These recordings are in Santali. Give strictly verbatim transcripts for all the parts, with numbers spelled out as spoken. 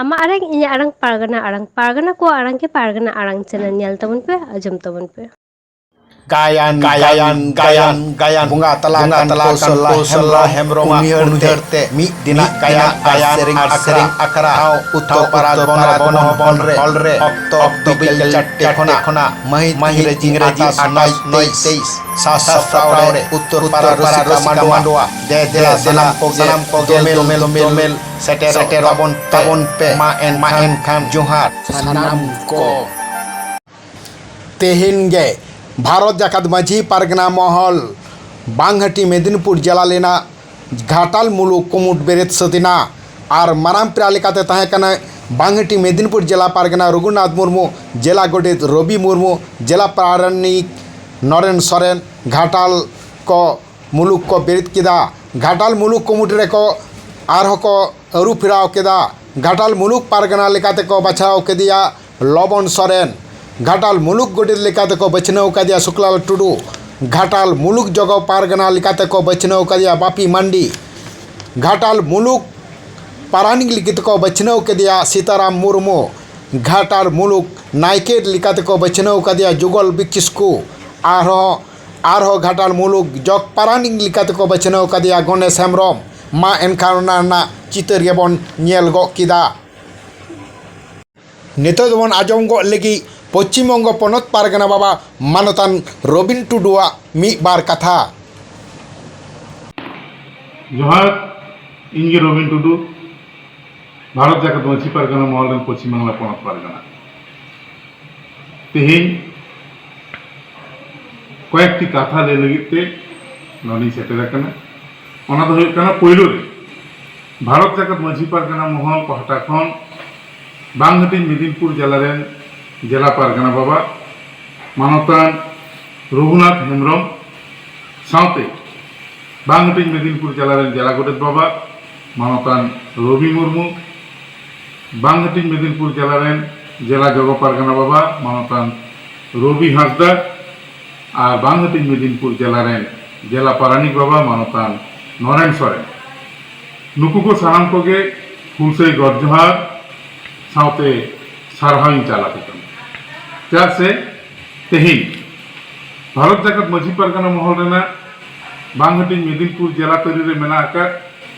ᱟᱢᱟᱜ ᱟᱲᱟᱝ, ᱤᱧᱟᱹᱜ ᱟᱲᱟᱝ, ᱯᱟᱨᱜᱟᱱᱟ ᱟᱲᱟᱝ, ᱯᱟᱨᱜᱟᱱᱟ ᱠᱚᱣᱟᱜ ᱟᱲᱟᱝ ᱜᱮ ᱯᱟᱨᱜᱟᱱᱟ ᱟᱲᱟᱝ ᱪᱮᱱᱮᱞ ᱧᱮᱞ ᱛᱟᱵᱚᱱ ᱯᱮ, ᱟᱸᱡᱚᱢ ᱛᱟᱵᱚᱱ ᱯᱮ᱾ ᱜᱟᱭᱟᱱ, ᱜᱟᱭᱟᱱ, ᱜᱟᱭᱟᱱ, ᱜᱟᱭᱟᱱ, ᱵᱚᱸᱜᱟ ᱛᱟᱞᱟ ᱵᱚᱸᱜᱟ ᱠᱟᱱ ᱛᱟᱞᱟ ᱠᱚᱥᱚᱞᱟ ᱠᱚᱥᱚᱞᱟ ᱦᱮᱢᱵᱽᱨᱚᱢ ᱦᱮᱢᱵᱽᱨᱚᱢᱟᱜ ᱩᱭᱦᱟᱹᱨ ᱩᱭᱦᱟᱹᱨ ᱛᱮ ᱛᱮ ᱢᱤᱫ ᱫᱤᱱᱟᱜ ᱢᱤᱫ ᱜᱟᱭᱟᱱ ᱫᱤᱱᱟᱜ ᱟᱨ ᱜᱟᱭᱟᱱ ᱥᱮᱨᱮᱧ ᱟᱨ ᱟᱠᱷᱲᱟ ᱥᱮᱨᱮᱧ ᱟᱠᱷᱲᱟ ᱴᱷᱟᱶ ᱩᱛᱛᱚᱨ ᱴᱷᱟᱶ ᱯᱟᱨᱟ ᱩᱛᱛᱚᱨ ᱜᱚᱱᱚ ᱯᱟᱨᱟ ᱜᱚᱱᱚ ᱦᱚᱞ ᱨᱮ ᱦᱚᱞ ᱨᱮ ᱚᱠᱛᱚ ᱚᱠᱛᱚ ᱵᱤᱠᱮᱞ ᱵᱤᱠᱮᱞ ᱪᱟᱨᱴᱮ ᱪᱟᱨᱴᱮ ᱠᱷᱚᱱᱟᱜ ᱠᱷᱚᱱᱟᱜ ᱢᱟᱹᱦᱤᱛ ᱢᱟᱹᱦᱤᱛ ᱤᱝᱨᱮᱡᱤ ᱤᱝᱨᱮᱡᱤ ᱟᱴᱷᱟᱥ ᱟᱴᱷᱟᱥ ᱱᱚᱭ ᱱᱚᱭ ᱛᱮᱭᱤᱥ ᱛᱮᱭᱤᱥ ᱥᱟᱥᱛᱨᱟᱣ ᱨᱮ ᱩᱛᱛᱚᱨ ᱯᱟᱨᱟ ᱨᱩᱥᱤᱠᱟ ᱢᱟᱰᱣᱟ ᱫᱮ ᱫᱮᱞᱟ ᱥᱟᱱᱟᱢ ᱠᱚᱜᱮ ᱫᱚᱢᱮᱞ ᱫᱚᱢᱮᱞ ᱫᱚᱢᱮᱞ ᱥᱮᱴᱮᱨᱚᱜ ᱥᱮᱴᱮᱨᱚᱜ ᱛᱟᱵᱚᱱ ᱯᱮ᱾ ᱛᱟᱵᱚᱱ ᱯᱮ᱾ ᱢᱟ ᱮᱱᱠᱷᱟᱱ ᱢᱟ ᱮᱱᱠᱷᱟᱱ ᱡᱚᱦᱟᱨ᱾ ᱥᱟᱱᱟᱢ ᱠᱚ᱾ ᱛᱮᱦᱮᱧ ᱜᱮ ᱵᱷᱟᱨᱚᱛ ᱡᱟᱠᱟᱛ ᱢᱟᱹᱡᱷᱤ ᱯᱟᱨᱜᱟᱱᱟ ᱢᱚᱦᱚᱞ ᱵᱟᱝᱦᱟᱹᱴᱤ ᱢᱮᱫᱤᱱᱯᱩᱨ ᱡᱮᱞᱟ ᱞᱮᱱᱟ ᱜᱷᱟᱴᱟᱞ ᱢᱩᱞᱩᱠ ᱠᱩᱢᱩᱴ ᱵᱮᱨᱮᱫ ᱥᱟᱹᱛ ᱮᱱᱟ᱾ ᱟᱨ ᱢᱟᱨᱟᱝ ᱯᱮᱲᱟ ᱞᱮᱠᱟᱛᱮ ᱛᱟᱦᱮᱸ ᱠᱟᱱᱟ ᱵᱟᱝᱦᱟᱹᱴᱤ ᱢᱮᱫᱤᱱᱯᱩᱨ ᱡᱮᱞᱟ ᱯᱟᱨᱜᱟᱱᱟ ᱨᱚᱜᱷᱩᱱᱟᱛᱷ ᱢᱩᱨᱢᱩ, ᱡᱮᱞᱟ ᱜᱚᱰᱮᱛ ᱨᱚᱵᱤ ᱢᱩᱨᱢᱩ, ᱡᱮᱞᱟ ᱯᱟᱨᱟᱱᱤᱠ ᱱᱚᱨᱮᱱ ᱥᱚᱨᱮᱱ᱾ ᱜᱷᱟᱴᱟᱞ ᱠᱚ ᱢᱩᱞᱩᱠ ᱠᱚ ᱵᱮᱨᱮᱫ ᱠᱮᱫᱟ᱾ ᱜᱷᱟᱴᱟᱞ ᱢᱩᱞᱩᱠ ᱠᱩᱢᱩᱴ ᱨᱮᱠᱚ ᱟᱨᱦᱚᱸ ᱠᱚ ᱟᱹᱨᱩ ᱯᱷᱮᱨᱟᱣ ᱠᱮᱫᱟ᱾ ᱜᱷᱟᱴᱟᱞ ᱢᱩᱞᱩᱠ ᱯᱟᱨᱜᱟᱱᱟ ᱞᱮᱠᱟᱛᱮ ᱠᱚ ᱵᱟᱪᱷᱟᱣ ᱠᱮᱫᱮᱭᱟ ᱞᱚᱵᱚᱱ ᱥᱚᱨᱮᱱ᱾ ᱜᱷᱟᱴᱟᱞ ᱢᱩᱞᱩᱠ ᱜᱚᱰᱮᱛ ᱞᱮᱠᱟᱛᱮ ᱠᱚ ᱵᱟᱪᱷᱱᱟᱣ ᱠᱟᱫᱮᱭᱟ ᱥᱩᱠᱞᱟᱞ ᱴᱩᱰᱩ᱾ ᱜᱷᱟᱴᱟᱞ ᱢᱩᱞᱩᱠ ᱡᱚᱜᱚ ᱯᱟᱨᱜᱟᱱᱟ ᱞᱮᱠᱟᱛᱮ ᱠᱚ ᱵᱟᱪᱷᱱᱟᱣ ᱠᱟᱫᱮᱭᱟ ᱵᱟᱯᱤ ᱢᱟᱱᱰᱤ᱾ ᱜᱷᱟᱴᱟᱞ ᱢᱩᱞᱩᱠ ᱯᱟᱨᱟᱱᱤᱠ ᱞᱮᱠᱟᱛᱮ ᱠᱚ ᱵᱟᱪᱷᱱᱟᱣ ᱠᱟᱫᱮᱭᱟ ᱥᱤᱛᱟᱨᱟᱢ ᱢᱩᱨᱢᱩ᱾ ᱜᱷᱟᱴᱟᱞ ᱢᱩᱞᱩᱠ ᱱᱟᱭᱠᱮ ᱞᱮᱠᱟᱛᱮ ᱠᱚ ᱵᱟᱪᱷᱱᱟᱣ ᱠᱟᱫᱮᱭᱟ ᱡᱩᱜᱚᱞ ᱵᱤ ᱠᱤᱥᱠᱩ᱾ ᱟᱨᱦᱚᱸ, ᱟᱨᱦᱚᱸ ᱜᱷᱟᱴᱟᱞ ᱢᱩᱞᱩᱠ ᱡᱚᱜᱽ ᱯᱟᱨᱟᱱᱤᱠ ᱞᱮᱠᱟᱛᱮ ᱠᱚ ᱵᱟᱪᱷᱱᱟᱣ ᱠᱟᱫᱮᱭᱟ ᱜᱚᱱᱮᱥ ᱦᱮᱢᱵᱨᱚᱢ᱾ ᱢᱟ ᱮᱱᱠᱷᱟᱱ ᱚᱱᱟ ᱨᱮᱱᱟᱜ ᱪᱤᱛᱟᱹᱨ ᱜᱮᱵᱚᱱ ᱧᱮᱞ ᱜᱚᱫ ᱠᱮᱫᱟ᱾ ᱱᱤᱛᱚᱜ ᱫᱚᱵᱚᱱ ᱟᱸᱡᱚᱢ ᱜᱚᱫ ᱞᱟᱹᱜᱤᱫ ᱯᱚᱪᱷᱤᱢ ᱵᱚᱝᱜᱚ ᱯᱚᱱᱚᱛ ᱯᱟᱨᱜᱟᱱᱟ ᱵᱟᱵᱟ ᱢᱟᱱᱚᱛᱟᱱ ᱨᱚᱵᱤᱱ ᱴᱩᱰᱩᱣᱟᱜ ᱢᱤᱫ ᱵᱟᱨ ᱠᱟᱛᱷᱟ᱾ ᱡᱚᱦᱟᱨ, ᱤᱧ ᱜᱮ ᱨᱚᱵᱤᱱ ᱴᱩᱰᱩ, ᱵᱷᱟᱨᱚᱛ ᱡᱟᱠᱟᱛ ᱢᱟᱹᱡᱷᱤ ᱯᱟᱨᱜᱟᱱᱟ ᱢᱚᱦᱚᱞ ᱨᱮᱱ ᱯᱚᱪᱷᱤᱢ ᱵᱟᱝᱞᱟ ᱯᱚᱱᱚᱛ ᱯᱟᱨᱜᱟᱱᱟ᱾ ᱛᱮᱦᱮᱧ ᱠᱚᱭᱮᱠᱴᱤ ᱠᱟᱛᱷᱟ ᱞᱟᱹᱭ ᱞᱟᱹᱜᱤᱫ ᱛᱮ ᱱᱚᱰᱮᱧ ᱥᱮᱴᱮᱨ ᱟᱠᱟᱱᱟ᱾ ᱚᱱᱟ ᱫᱚ ᱦᱩᱭᱩᱜ ᱠᱟᱱᱟ, ᱯᱳᱭᱞᱳ ᱨᱮ ᱵᱷᱟᱨᱚᱛ ᱡᱟᱠᱟᱛ ᱢᱟᱹᱡᱷᱤ ᱯᱟᱨᱜᱟᱱᱟ ᱢᱚᱦᱚᱞ ᱯᱟᱦᱴᱟ ᱠᱷᱚᱱ ᱵᱟᱝ ᱦᱟᱹᱴᱤᱧ ᱢᱮᱫᱤᱱᱯᱩᱨ ᱡᱮᱞᱟ ᱨᱮᱱ ᱡᱮᱞᱟ ᱯᱟᱨᱜᱟᱱᱟ ᱵᱟᱵᱟ ᱢᱟᱱᱚᱛᱟᱱ ᱨᱚᱜᱷᱩᱱᱟᱛᱷ ᱦᱮᱢᱵᱨᱚᱢ ᱥᱟᱶᱛᱮ ᱵᱟᱝ ᱦᱟᱹᱴᱤᱧ ᱢᱮᱫᱤᱱᱯᱩᱨ ᱡᱮᱞᱟ ᱨᱮᱱ ᱡᱮᱞᱟ ᱜᱚᱰᱮᱛ ᱵᱟᱵᱟ ᱢᱟᱱᱚᱛᱟᱱ ᱨᱚᱵᱤ ᱢᱩᱨᱢᱩ, ᱵᱟᱝ ᱦᱟᱹᱴᱤᱧ ᱢᱮᱫᱤᱱᱯᱩᱨ ᱡᱮᱞᱟ ᱨᱮᱱ ᱡᱮᱞᱟ ᱡᱚᱜᱚ ᱯᱟᱨᱜᱟᱱᱟ ᱵᱟᱵᱟ ᱢᱟᱱᱚᱛᱟᱱ ᱨᱚᱵᱤ ᱦᱟᱸᱥᱫᱟ ᱟᱨ ᱵᱟᱝ ᱦᱟᱹᱴᱤᱧ ᱢᱮᱫᱤᱱᱯᱩᱨ ᱡᱮᱞᱟ ᱨᱮᱱ ᱡᱮᱞᱟ ᱯᱟᱨᱟᱱᱤᱠ ᱵᱟᱵᱟ ᱢᱟᱱᱚᱛᱟᱱ ᱱᱚᱨᱮᱱ ᱥᱚᱨᱮᱱ᱾ ᱱᱩᱠᱩ ᱠᱚ ᱥᱟᱱᱟᱢ ᱠᱚᱜᱮ ᱦᱩᱞᱥᱟᱹᱭ ᱜᱚᱰ ᱡᱚᱦᱟᱨ᱾ ᱥᱟᱶᱛᱮ ᱥᱟᱨᱦᱟᱣᱤᱧ ᱪᱟᱞ ᱟᱠᱚ ᱠᱟᱱᱟ᱾ ᱪᱮᱫᱟᱜ ᱥᱮ ᱛᱮᱦᱮᱧ ᱵᱷᱟᱨᱚᱛ ᱡᱟᱠᱟᱛ ᱢᱟᱹᱡᱷᱤ ᱯᱟᱨᱜᱟᱱᱟ ᱢᱚᱦᱚᱞ ᱨᱮᱱᱟᱜ ᱵᱟᱝ ᱦᱟᱹᱴᱤᱧ ᱢᱮᱫᱤᱱᱯᱩᱨ ᱡᱮᱞᱟ ᱛᱟᱹᱨᱤ ᱨᱮ ᱢᱮᱱᱟᱜ ᱟᱠᱟᱫ,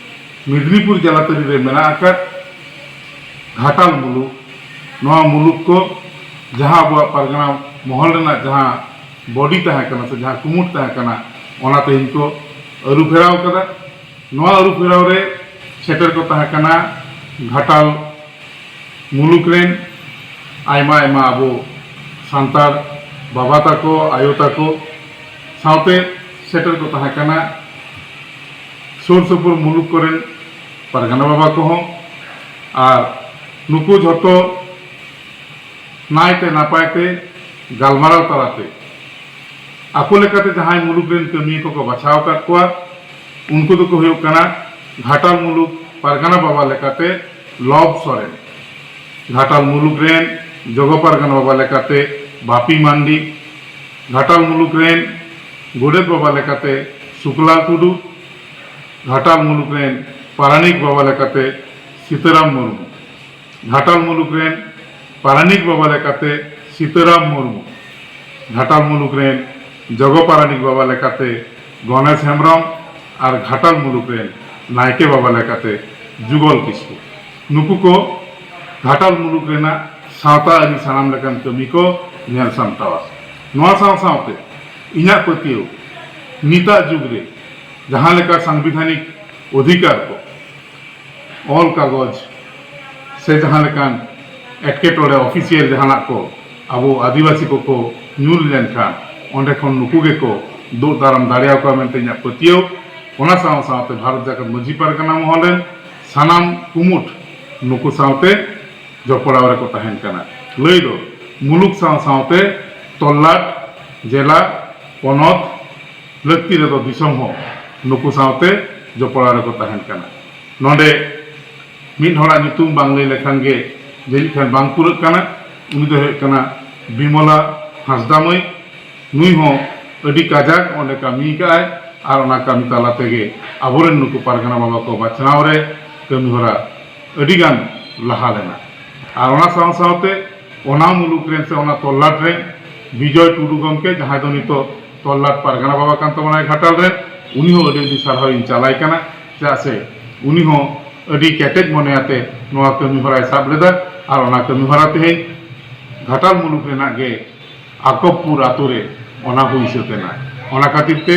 ᱢᱮᱫᱽᱱᱤᱯᱩᱨ ᱡᱮᱞᱟ ᱛᱟᱹᱨᱤ ᱨᱮ ᱢᱮᱱᱟᱜ ᱟᱠᱟᱫ ᱜᱷᱟᱴᱟᱞ ᱢᱩᱞᱩᱠ, ᱱᱚᱣᱟ ᱢᱩᱞᱩᱠ ᱠᱚ ᱡᱟᱦᱟᱸ ᱟᱵᱚᱣᱟᱜ ᱯᱟᱨᱜᱟᱱᱟ ᱢᱚᱦᱚᱞ ᱨᱮᱱᱟᱜ ᱡᱟᱦᱟᱸ ᱵᱚᱰᱤ ᱛᱟᱦᱮᱸ ᱠᱟᱱᱟ ᱥᱮ ᱡᱟᱦᱟᱸ ᱠᱩᱢᱩᱴ ᱛᱟᱦᱮᱸ ᱠᱟᱱᱟ, ᱚᱱᱟ ᱛᱮᱦᱮᱧ ᱠᱚ ᱟᱹᱨᱩ ᱯᱷᱮᱨᱟᱣ ᱠᱟᱫᱟ᱾ ᱱᱚᱣᱟ ᱟᱹᱨᱩ ᱯᱷᱮᱨᱟᱣ ᱨᱮ ᱥᱮᱴᱮᱨ ᱠᱚ ᱛᱟᱦᱮᱸ ᱠᱟᱱᱟ ᱜᱷᱟᱴᱟᱞ ᱢᱩᱞᱩᱠ ᱨᱮᱱ ᱟᱭᱢᱟ ᱟᱭᱢᱟ ᱟᱵᱚ ᱥᱟᱱᱛᱟᱲ ᱵᱟᱵᱟ ᱛᱟᱠᱚ, ᱟᱭᱳ ᱛᱟᱠᱚ, ᱥᱟᱶᱛᱮ ᱥᱮᱴᱮᱨ ᱠᱚ ᱛᱟᱦᱮᱸ ᱠᱟᱱᱟ ᱥᱩᱨ ᱥᱩᱯᱩᱨ ᱢᱩᱞᱩᱠ ᱠᱚᱨᱮᱱ ᱯᱟᱨᱜᱟᱱᱟ ᱵᱟᱵᱟ ᱠᱚᱦᱚᱸ᱾ ᱟᱨ ᱱᱩᱠᱩ ᱡᱷᱚᱛᱚ ᱱᱟᱭᱛᱮ ᱱᱟᱯᱟᱭ ᱛᱮ ᱜᱟᱞᱢᱟᱨᱟᱣ ᱛᱟᱞᱟᱛᱮ ᱟᱠᱚ ᱞᱮᱠᱟᱛᱮ ᱡᱟᱦᱟᱸᱭ ᱢᱩᱞᱩᱠ ᱨᱮᱱ ᱠᱟᱹᱢᱤᱭᱟᱹ ᱠᱚᱠᱚ ᱵᱟᱪᱷᱟᱣ ᱟᱠᱟᱫ ᱠᱚᱣᱟ, ᱩᱱᱠᱩ ᱫᱚᱠᱚ ᱦᱩᱭᱩᱜ ᱠᱟᱱᱟ ᱜᱷᱟᱴᱟᱞ ᱢᱩᱞᱩᱠ ᱯᱟᱨᱜᱟᱱᱟ ᱵᱟᱵᱟ ᱞᱮᱠᱟᱛᱮ ᱞᱚᱵ ᱥᱚᱨᱮᱱ, ᱜᱷᱟᱴᱟᱞ ᱢᱩᱞᱩᱠ ᱨᱮᱱ ᱡᱚᱜᱚ ᱯᱟᱨᱜᱟᱱᱟ ᱵᱟᱵᱟ ᱞᱮᱠᱟᱛᱮ ᱵᱟᱯᱤ ᱢᱟᱱᱰᱤ, ᱜᱷᱟᱴᱟᱞ ᱢᱩᱞᱩᱠ ᱨᱮᱱ ᱜᱚᱰᱮᱛ ᱵᱟᱵᱟ ᱞᱮᱠᱟᱛᱮ ᱥᱩᱠᱞᱟᱞ ᱴᱩᱰᱩ, ᱜᱷᱟᱴᱟᱞ ᱢᱩᱞᱩᱠ ᱨᱮᱱ ᱯᱟᱨᱟᱱᱤᱠ ᱵᱟᱵᱟ ᱞᱮᱠᱟᱛᱮ ᱥᱤᱛᱟᱹᱨᱟᱢ ᱢᱩᱨᱢᱩ, ᱜᱷᱟᱴᱟᱞ ᱢᱩᱞᱩᱠ ᱨᱮᱱ ᱯᱟᱨᱟᱱᱤᱠ ᱵᱟᱵᱟ ᱞᱮᱠᱟᱛᱮ ᱥᱤᱛᱟᱹᱨᱟᱢ ᱢᱩᱨᱢᱩ, ᱜᱷᱟᱴᱟᱞ ᱢᱩᱞᱩᱠ ᱨᱮᱱ ᱡᱚᱜᱚ ᱯᱟᱨᱟᱱᱤᱠ ᱵᱟᱵᱟ ᱞᱮᱠᱟᱛᱮ ᱜᱚᱱᱮᱥ ᱦᱮᱢᱵᱨᱚᱢ ᱟᱨ ᱜᱷᱟᱴᱟᱞ ᱢᱩᱞᱩᱠ ᱨᱮᱱ ᱱᱟᱭᱠᱮ ᱵᱟᱵᱟ ᱞᱮᱠᱟᱛᱮ ᱡᱩᱜᱚᱞ ᱠᱤᱥᱠᱩ᱾ ᱱᱩᱠᱩ ᱠᱚ ᱜᱷᱟᱴᱟᱞ ᱢᱩᱞᱩᱠ ᱨᱮᱱᱟᱜ ᱥᱟᱶᱛᱟ ᱟᱹᱨᱤ ᱥᱟᱱᱟᱢ ᱞᱮᱠᱟᱱ ᱠᱟᱹᱢᱤ ᱠᱚ ᱧᱮᱞ ᱥᱟᱢᱴᱟᱣᱟ᱾ ᱱᱚᱣᱟ ᱥᱟᱶ ᱥᱟᱶᱛᱮ ᱤᱧᱟᱹᱜ ᱯᱟᱹᱛᱭᱟᱹᱣ ᱱᱤᱛᱟᱜ ᱡᱩᱜᱽ ᱨᱮ ᱡᱟᱦᱟᱸ ᱞᱮᱠᱟ ᱥᱟᱝᱵᱤᱫᱷᱟᱱᱤᱠ ᱚᱫᱷᱤᱠᱟᱨ ᱠᱚ, ᱚᱞ ᱠᱟᱜᱚᱡᱽ ᱥᱮ ᱡᱟᱦᱟᱸ ᱞᱮᱠᱟᱱ ᱮᱴᱠᱮᱴᱚᱬᱮ ᱚᱯᱷᱤᱥᱤᱭᱟᱞ ᱡᱟᱦᱟᱱᱟᱜ ᱠᱚ ᱟᱵᱚ ᱟᱹᱫᱤᱵᱟᱹᱥᱤ ᱠᱚᱠᱚ ᱧᱩᱨ ᱞᱮᱱᱠᱷᱟᱱ ᱚᱸᱰᱮ ᱠᱷᱚᱱ ᱱᱩᱠᱩ ᱜᱮᱠᱚ ᱫᱩᱜ ᱫᱟᱨᱟᱢ ᱫᱟᱲᱮᱭᱟᱠᱚᱣᱟ ᱢᱮᱱᱛᱮ ᱤᱧᱟᱹᱜ ᱯᱟᱹᱛᱭᱟᱹᱣ᱾ ᱚᱱᱟ ᱥᱟᱶ ᱥᱟᱶᱛᱮ ᱵᱷᱟᱨᱚᱛ ᱡᱟᱠᱟᱛ ᱢᱟᱹᱡᱷᱤ ᱯᱟᱨᱜᱟᱱᱟ ᱢᱚᱦᱚᱞ ᱨᱮᱱ ᱥᱟᱱᱟᱢ ᱠᱩᱢᱩᱴ ᱱᱩᱠᱩ ᱥᱟᱶᱛᱮ ᱡᱚᱯᱲᱟᱣ ᱨᱮᱠᱚ ᱛᱟᱦᱮᱱ ᱠᱟᱱᱟ᱾ ᱞᱟᱹᱭ ᱫᱚ ᱢᱩᱞᱩᱠ ᱥᱟᱶ ᱥᱟᱶᱛᱮ ᱛᱚᱞᱞᱟᱴ, ᱡᱮᱞᱟ, ᱯᱚᱱᱚᱛ, ᱞᱟᱹᱠᱛᱤ ᱨᱮᱫᱚ ᱫᱤᱥᱚᱢ ᱦᱚᱸ ᱱᱩᱠᱩ ᱥᱟᱶᱛᱮ ᱡᱚᱯᱲᱟᱣ ᱨᱮᱠᱚ ᱛᱟᱦᱮᱱ ᱠᱟᱱᱟ᱾ ᱱᱚᱰᱮ ᱢᱤᱫ ᱦᱚᱲᱟᱜ ᱧᱩᱛᱩᱢ ᱵᱟᱝ ᱞᱟᱹᱭ ᱞᱮᱠᱷᱟᱱ ᱜᱮ ᱡᱟᱹᱱᱤᱡ ᱠᱷᱟᱱ ᱵᱟᱝ ᱯᱩᱨᱟᱹᱜ ᱠᱟᱱᱟ᱾ ᱩᱱᱤ ᱫᱚᱭ ᱦᱩᱭᱩᱜ ᱠᱟᱱᱟ ᱵᱤᱢᱚᱞᱟ ᱦᱟᱸᱥᱫᱟ ᱢᱟᱹᱭ᱾ ᱱᱩᱭ ᱦᱚᱸ ᱟᱹᱰᱤ ᱠᱟᱡᱟᱠ ᱚᱸᱰᱮ ᱠᱟᱹᱢᱤ ᱠᱟᱜᱼᱟᱭ ᱟᱨ ᱚᱱᱟ ᱠᱟᱹᱢᱤ ᱛᱟᱞᱟ ᱛᱮᱜᱮ ᱟᱵᱚᱨᱮᱱ ᱱᱩᱠᱩ ᱯᱟᱨᱜᱟᱱᱟ ᱵᱟᱵᱟ ᱠᱚ ᱵᱟᱪᱷᱱᱟᱣ ᱨᱮ ᱠᱟᱹᱢᱤ ᱦᱚᱨᱟ ᱟᱹᱰᱤ ᱜᱟᱱ ᱞᱟᱦᱟ ᱞᱮᱱᱟ᱾ ᱟᱨ ᱚᱱᱟ ᱥᱟᱶ ᱥᱟᱶᱛᱮ ᱚᱱᱟ ᱢᱩᱞᱩᱠ ᱨᱮᱱ ᱥᱮ ᱚᱱᱟ ᱛᱚᱞᱞᱟᱴ ᱨᱮᱱ ᱵᱤᱡᱚᱭ ᱴᱩᱰᱩ ᱜᱚᱢᱠᱮ, ᱡᱟᱦᱟᱸᱭ ᱫᱚ ᱱᱤᱛᱚᱜ ᱛᱚᱞᱞᱟᱴ ᱯᱟᱨᱜᱟᱱᱟ ᱵᱟᱵᱟ ᱠᱟᱱ ᱛᱟᱵᱚᱱᱟᱭ ᱜᱷᱟᱴᱟᱞ ᱨᱮᱱ, ᱩᱱᱤ ᱦᱚᱸ ᱟᱹᱰᱤ ᱟᱹᱰᱤ ᱥᱟᱨᱦᱟᱣ ᱤᱧ ᱪᱟᱞᱟᱭ ᱠᱟᱱᱟ᱾ ᱪᱮᱫᱟᱜ ᱥᱮ ᱩᱱᱤ ᱦᱚᱸ ᱟᱹᱰᱤ ᱠᱮᱴᱮᱡ ᱢᱚᱱᱮ ᱟᱛᱮ ᱱᱚᱣᱟ ᱠᱟᱹᱢᱤ ᱦᱚᱨᱟᱭ ᱥᱟᱵ ᱞᱮᱫᱟ᱾ ᱟᱨ ᱚᱱᱟ ᱠᱟᱹᱢᱤ ᱦᱚᱨᱟ ᱛᱮᱦᱮᱧ ᱜᱷᱟᱴᱟᱞ ᱢᱩᱞᱩᱠ ᱨᱮᱱᱟᱜ ᱜᱮ ᱟᱠᱚᱵᱯᱩᱨ ᱟᱛᱳ ᱨᱮ ᱚᱱᱟ ᱦᱩᱭ ᱥᱟᱹᱛ ᱮᱱᱟ᱾ ᱚᱱᱟ ᱠᱷᱟᱹᱛᱤᱨ ᱛᱮ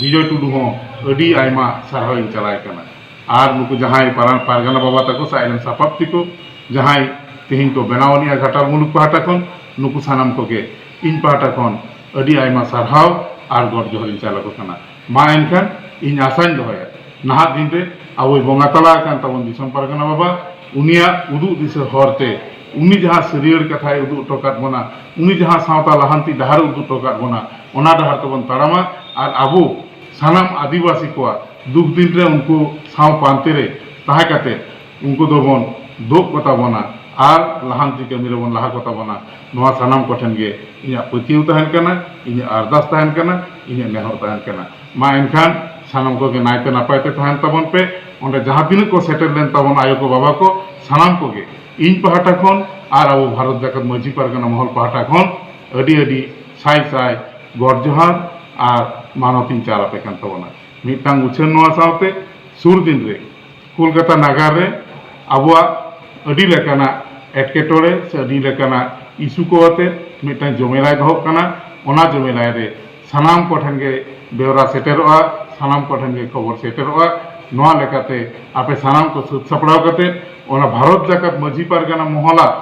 ᱵᱤᱡᱚᱭ ᱴᱩᱰᱩ ᱦᱚᱸ ᱟᱹᱰᱤ ᱟᱭᱢᱟ ᱥᱟᱨᱦᱟᱣ ᱤᱧ ᱪᱟᱞᱟᱭ ᱠᱟᱱᱟ᱾ ᱟᱨ ᱱᱩᱠᱩ ᱡᱟᱦᱟᱸᱭ ᱯᱟᱨᱟ-, ᱯᱟᱨᱜᱟᱱᱟ ᱵᱟᱵᱟ ᱛᱟᱠᱚ ᱥᱮ ᱟᱡ ᱨᱮᱱ ᱥᱟᱯᱟᱵ ᱛᱮᱠᱚ ᱡᱟᱦᱟᱸᱭ ᱛᱮᱦᱮᱧ ᱠᱚ ᱵᱮᱱᱟᱣ ᱟᱹᱱᱤᱡᱼᱟ ᱜᱷᱟᱴᱟᱞ ᱢᱩᱞᱩᱠ ᱯᱟᱦᱴᱟ ᱠᱷᱚᱱ, ᱱᱩᱠᱩ ᱥᱟᱱᱟᱢ ᱠᱚᱜᱮ ᱤᱧ ᱯᱟᱦᱴᱟ ᱠᱷᱚᱱ ᱟᱹᱰᱤ ᱟᱭᱢᱟ ᱥᱟᱨᱦᱟᱣ ᱟᱨ ᱜᱚᱰ ᱡᱚᱦᱟᱨ ᱤᱧ ᱪᱟᱞ ᱟᱠᱚ ᱠᱟᱱᱟ᱾ ᱢᱟ ᱮᱱᱠᱷᱟᱱ ᱤᱧ ᱟᱥᱟᱧ ᱫᱚᱦᱚᱭᱟ, ᱱᱟᱦᱟᱜ ᱫᱤᱱ ᱨᱮ ᱟᱵᱚᱭ ᱵᱚᱸᱜᱟ ᱛᱟᱞᱟ ᱟᱠᱟᱱ ᱛᱟᱵᱚᱱ ᱫᱤᱥᱚᱢ ᱯᱟᱨᱜᱟᱱᱟ ᱵᱟᱵᱟ, ᱩᱱᱤᱭᱟᱜ ᱩᱫᱩᱜ ᱫᱤᱥᱟᱹ ᱦᱚᱨ ᱛᱮ, ᱩᱱᱤ ᱡᱟᱦᱟᱸ ᱥᱟᱹᱨᱭᱟᱹᱲ ᱠᱟᱛᱷᱟᱭ ᱩᱫᱩᱜ ᱦᱚᱴᱚ ᱠᱟᱫ ᱵᱚᱱᱟ, ᱩᱱᱤ ᱡᱟᱦᱟᱸ ᱥᱟᱶᱛᱟ ᱞᱟᱦᱟᱱᱛᱤ ᱰᱟᱦᱟᱨ ᱩᱫᱩᱜ ᱦᱚᱴᱚ ᱠᱟᱫ ᱵᱚᱱᱟ, ᱚᱱᱟ ᱰᱟᱦᱟᱨ ᱛᱮᱵᱚᱱ ᱛᱟᱲᱟᱢᱟ᱾ ᱟᱨ ᱟᱵᱚ ᱥᱟᱱᱟᱢ ᱟᱹᱫᱤᱵᱟᱹᱥᱤ ᱠᱚᱣᱟᱜ ᱫᱩᱠ ᱫᱤᱱ ᱨᱮ ᱩᱱᱠᱩ ᱥᱟᱶ ᱯᱟᱱᱛᱮ ᱨᱮ ᱛᱟᱦᱮᱸ ᱠᱟᱛᱮ ᱩᱱᱠᱩ ᱫᱚᱵᱚᱱ ᱫᱳᱜ ᱠᱚᱛᱟ ᱵᱚᱱᱟ ᱟᱨ ᱞᱟᱦᱟᱱᱛᱤ ᱠᱟᱹᱢᱤ ᱨᱮᱵᱚᱱ ᱞᱟᱦᱟ ᱠᱚᱛᱟ ᱵᱚᱱᱟ᱾ ᱱᱚᱣᱟ ᱥᱟᱱᱟᱢ ᱠᱚᱴᱷᱮᱱ ᱜᱮ ᱤᱧᱟᱹᱜ ᱯᱟᱹᱛᱭᱟᱹᱣ ᱛᱟᱦᱮᱱ ᱠᱟᱱᱟ, ᱤᱧᱟᱹᱜ ᱟᱨᱫᱟᱥ ᱛᱟᱦᱮᱱ ᱠᱟᱱᱟ, ᱤᱧᱟᱹᱜ ᱱᱮᱦᱚᱨ ᱛᱟᱦᱮᱱ ᱠᱟᱱᱟ᱾ ᱢᱟ ᱮᱱᱠᱷᱟᱱ ᱥᱟᱱᱟᱢ ᱠᱚᱜᱮ ᱱᱟᱭᱛᱮ ᱱᱟᱯᱟᱭ ᱛᱮ ᱛᱟᱦᱮᱱ ᱛᱟᱵᱚᱱ ᱯᱮ᱾ ᱚᱸᱰᱮ ᱡᱟᱦᱟᱸ ᱛᱤᱱᱟᱹᱜ ᱠᱚ ᱥᱮᱴᱮᱨ ᱞᱮᱱ ᱛᱟᱵᱚᱱ ᱟᱭᱳ ᱠᱚ ᱵᱟᱵᱟ ᱠᱚ, ᱥᱟᱱᱟᱢ ᱠᱚᱜᱮ ᱤᱧ ᱯᱟᱦᱴᱟ ᱠᱷᱚᱱ ᱟᱨ ᱟᱵᱚ ᱵᱷᱟᱨᱚᱛ ᱡᱟᱠᱟᱛ ᱢᱟᱹᱡᱷᱤ ᱯᱟᱨᱜᱟᱱᱟ ᱢᱚᱦᱚᱞ ᱯᱟᱦᱴᱟ ᱠᱷᱚᱱ ᱟᱹᱰᱤ ᱟᱹᱰᱤ ᱥᱟᱭ ᱥᱟᱭ ᱜᱚᱰ ᱡᱚᱦᱟᱨ ᱟᱨ ᱢᱟᱱᱚᱛ ᱤᱧ ᱪᱟᱞ ᱟᱯᱮ ᱠᱟᱱ ᱛᱟᱵᱚᱱᱟ᱾ ᱢᱤᱫᱴᱟᱝ ᱩᱪᱷᱟᱹᱱ ᱱᱚᱣᱟ ᱥᱟᱶᱛᱮ ᱥᱩᱨ ᱫᱤᱱ ᱨᱮ ᱠᱳᱞᱠᱟᱛᱟ ᱱᱟᱜᱟᱨ ᱨᱮ ᱟᱵᱚᱣᱟᱜ ᱟᱹᱰᱤ ᱞᱮᱠᱟᱱᱟᱜ ᱮᱴᱠᱮᱴᱚᱬᱮ ᱥᱮ ᱟᱹᱰᱤ ᱞᱮᱠᱟᱱᱟᱜ ᱤᱥᱩ ᱠᱚ ᱟᱛᱮ ᱢᱤᱫᱴᱟᱝ ᱡᱚᱢᱮᱞᱟᱭ ᱫᱚᱦᱚᱜ ᱠᱟᱱᱟ᱾ ᱚᱱᱟ ᱡᱚᱢᱮᱞᱟᱭ ᱨᱮ ᱥᱟᱱᱟᱢ ᱠᱚᱴᱷᱮᱱ ᱜᱮ ᱵᱮᱣᱨᱟ ᱥᱮᱴᱮᱨᱚᱜᱼᱟ, ᱥᱟᱱᱟᱢ ᱠᱚᱴᱷᱮᱱ ᱜᱮ ᱠᱷᱚᱵᱚᱨ ᱥᱮᱴᱮᱨᱚᱜᱼᱟ᱾ ᱱᱚᱣᱟ ᱞᱮᱠᱟᱛᱮ ᱟᱯᱮ ᱥᱟᱱᱟᱢ ᱠᱚ ᱥᱟᱹᱛ ᱥᱟᱯᱲᱟᱣ ᱠᱟᱛᱮ ᱚᱱᱟ ᱵᱷᱟᱨᱚᱛ ᱡᱟᱠᱟᱛ ᱢᱟᱹᱡᱷᱤ ᱯᱟᱨᱜᱟᱱᱟ ᱢᱚᱦᱚᱞᱟᱜ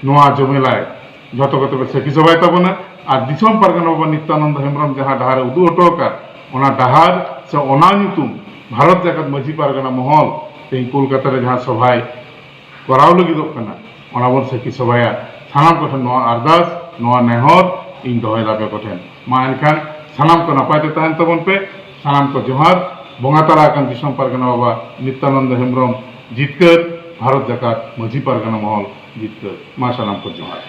ᱱᱚᱣᱟ ᱡᱚᱢᱮᱞᱟᱭ ᱡᱷᱚᱛᱚ ᱠᱚᱛᱮ ᱯᱮ ᱥᱟᱹᱠᱷᱤ ᱥᱚᱵᱷᱟᱭ ᱛᱟᱵᱚᱱᱟ᱾ ᱟᱨ ᱫᱤᱥᱚᱢ ᱯᱟᱨᱜᱟᱱᱟ ᱵᱟᱵᱟ ᱱᱤᱛᱭᱟᱱᱚᱱᱫᱚ ᱦᱮᱢᱵᱨᱚᱢ ᱡᱟᱦᱟᱸ ᱰᱟᱦᱟᱨ ᱮ ᱩᱫᱩᱜ ᱦᱚᱴᱚ ᱟᱠᱟᱫ, ᱚᱱᱟ ᱰᱟᱦᱟᱨ ᱥᱮ ᱚᱱᱟ ᱧᱩᱛᱩᱢ ᱵᱷᱟᱨᱚᱛ ᱡᱟᱠᱟᱛ ᱢᱟᱹᱡᱷᱤ ᱯᱟᱨᱜᱟᱱᱟ ᱢᱚᱦᱚᱞ ᱛᱮᱦᱮᱧ ᱠᱳᱞᱠᱟᱛᱟ ᱨᱮ ᱡᱟᱦᱟᱸ ᱥᱚᱵᱷᱟᱭ ᱠᱚᱨᱟᱣ ᱞᱟᱹᱜᱤᱫᱚᱜ ᱠᱟᱱᱟ, ᱚᱱᱟ ᱵᱚᱱ ᱥᱟᱹᱠᱷᱤ ᱥᱚᱵᱷᱟᱭᱟ᱾ ᱥᱟᱱᱟᱢ ᱠᱚᱴᱷᱮᱱ ᱱᱚᱣᱟ ᱟᱨᱫᱟᱥ, ᱱᱚᱣᱟ ᱱᱮᱦᱚᱨ ᱤᱧ ᱫᱚᱦᱚᱭ ᱫᱟ ᱟᱯᱮ ᱠᱚᱴᱷᱮᱱ᱾ ᱢᱟ ᱮᱱᱠᱷᱟᱱ ᱥᱟᱱᱟᱢ ᱠᱚ ᱱᱟᱯᱟᱭ ᱛᱮ ᱛᱟᱦᱮᱱ ᱛᱟᱵᱚᱱ ᱯᱮ᱾ ᱥᱟᱱᱟᱢ ᱠᱚ ᱡᱚᱦᱟᱨ, ᱵᱚᱸᱜᱟ ᱛᱟᱞᱟ ᱟᱠᱟᱱ ᱫᱤᱥᱚᱢ ᱯᱟᱨᱜᱟᱱᱟ ᱵᱟᱵᱟ ᱱᱤᱛᱭᱟᱱᱚᱱᱫᱚ ᱦᱮᱢᱵᱨᱚᱢ ᱡᱤᱛᱠᱟᱹᱨ, ᱵᱷᱟᱨᱚᱛ ᱡᱟᱠᱟᱛ ᱢᱟᱹᱡᱷᱤ ᱯᱟᱨᱜᱟᱱᱟ ᱢᱚᱦᱚᱞ ᱡᱤᱛᱠᱟᱹᱨ᱾ ᱢᱟ ᱥᱟᱱᱟᱢ ᱠᱚ ᱡᱚᱦᱟᱨ᱾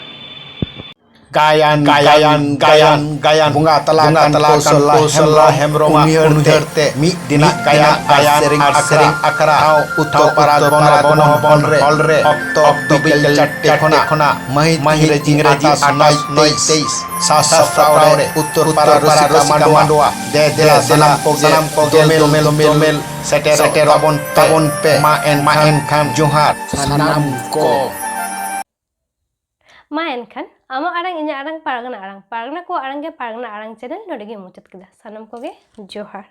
ᱜᱟᱭᱟᱱ, ᱜᱟᱭᱟᱱ, ᱜᱟᱭᱟᱱ, ᱜᱟᱭᱟᱱ᱾ ᱵᱚᱸᱜᱟ ᱛᱟᱞᱟ ᱵᱚᱸᱜᱟ ᱠᱟᱱ ᱛᱟᱞᱟ ᱠᱟᱱ ᱠᱚᱥᱚᱞᱟ ᱠᱚᱥᱚᱞᱟ ᱦᱮᱢᱵᱨᱚᱢᱟᱜ ᱦᱮᱢᱵᱨᱚᱢᱟᱜ ᱩᱭᱦᱟᱹᱨ ᱩᱭᱦᱟᱹᱨ ᱛᱮ ᱛᱮ ᱢᱤᱫ ᱫᱤᱱᱟᱜ ᱢᱤᱫ ᱜᱟᱭᱟᱱ ᱫᱤᱱᱟᱜ ᱟᱨ ᱜᱟᱭᱟᱱ ᱥᱮᱨᱮᱧ ᱟᱨ ᱟᱠᱷᱲᱟ ᱥᱮᱨᱮᱧ ᱟᱠᱷᱲᱟ ᱴᱷᱟᱶ ᱩᱛᱛᱚᱨ ᱩᱛᱛᱚᱨ ᱯᱟᱨᱟ ᱯᱟᱨᱟ ᱜᱚᱱᱚᱵᱷᱚᱵᱚᱱ ᱜᱚᱱᱚᱵᱷᱚᱵᱚᱱ ᱦᱚᱞ ᱨᱮ ᱦᱚᱞ ᱨᱮ ᱚᱠᱛᱚ ᱚᱠᱛᱚ ᱵᱤᱠᱮᱞ ᱵᱤᱠᱮᱞ ᱪᱟᱨᱴᱮ ᱪᱟᱨᱴᱮ ᱠᱷᱚᱱᱟᱜ ᱠᱷᱚᱱᱟᱜ ᱢᱟᱹᱦᱤᱛ ᱢᱟᱹᱦᱤᱛ ᱤᱝᱨᱮᱡᱤ ᱤᱝᱨᱮᱡᱤ ᱟᱴᱷᱟᱥ ᱟᱴᱷᱟᱥ ᱱᱚᱭ ᱛᱮᱭᱤᱥ ᱥᱟᱡᱽ ᱥᱟᱯᱲᱟᱣ ᱨᱮ ᱩᱛᱛᱚᱨ ᱯᱟᱨᱟ ᱨᱩᱥᱤᱠᱟ ᱢᱟᱰᱣᱟ ᱫᱮ ᱫᱮᱞᱟ ᱥᱟᱱᱟᱢ ᱠᱚᱜᱮ ᱥᱟᱱᱟᱢ ᱠᱚᱜᱮ ᱫᱚᱢᱮᱞ ᱫᱚᱢᱮᱞ ᱫᱚᱢᱮᱞ ᱥᱮᱴᱮᱨᱚᱜ ᱥᱮᱴᱮᱨᱚᱜ ᱛᱟᱵᱚᱱ ᱯᱮ᱾ ᱛᱟᱵᱚᱱ ᱯᱮ᱾ ᱢᱟ ᱮᱱᱠᱷᱟᱱ ᱢᱟ ᱮᱱᱠᱷᱟᱱ ᱡᱚᱦᱟᱨ᱾ ᱥᱟᱱᱟᱢ ᱠᱚ᱾ ᱢᱟ ᱮᱱᱠᱷᱟᱱ ᱟᱢᱟᱜ ᱟᱲᱟᱝ ᱤᱧᱟᱹᱜ ᱟᱲᱟᱝ ᱯᱟᱨᱜᱟᱱᱟ ᱟᱲᱟᱝ ᱯᱟᱨᱜᱟᱱᱟ ᱠᱚ ᱟᱲᱟᱝ ᱜᱮ ᱯᱟᱨᱜᱟᱱᱟ ᱟᱲᱟᱝ ᱪᱮᱱᱮᱞ ᱱᱚᱰᱮ ᱜᱮ ᱢᱩᱪᱟᱹᱫ ᱠᱮᱫᱟ᱾ ᱥᱟᱱᱟᱢ ᱠᱚᱜᱮ ᱡᱚᱦᱟᱨ᱾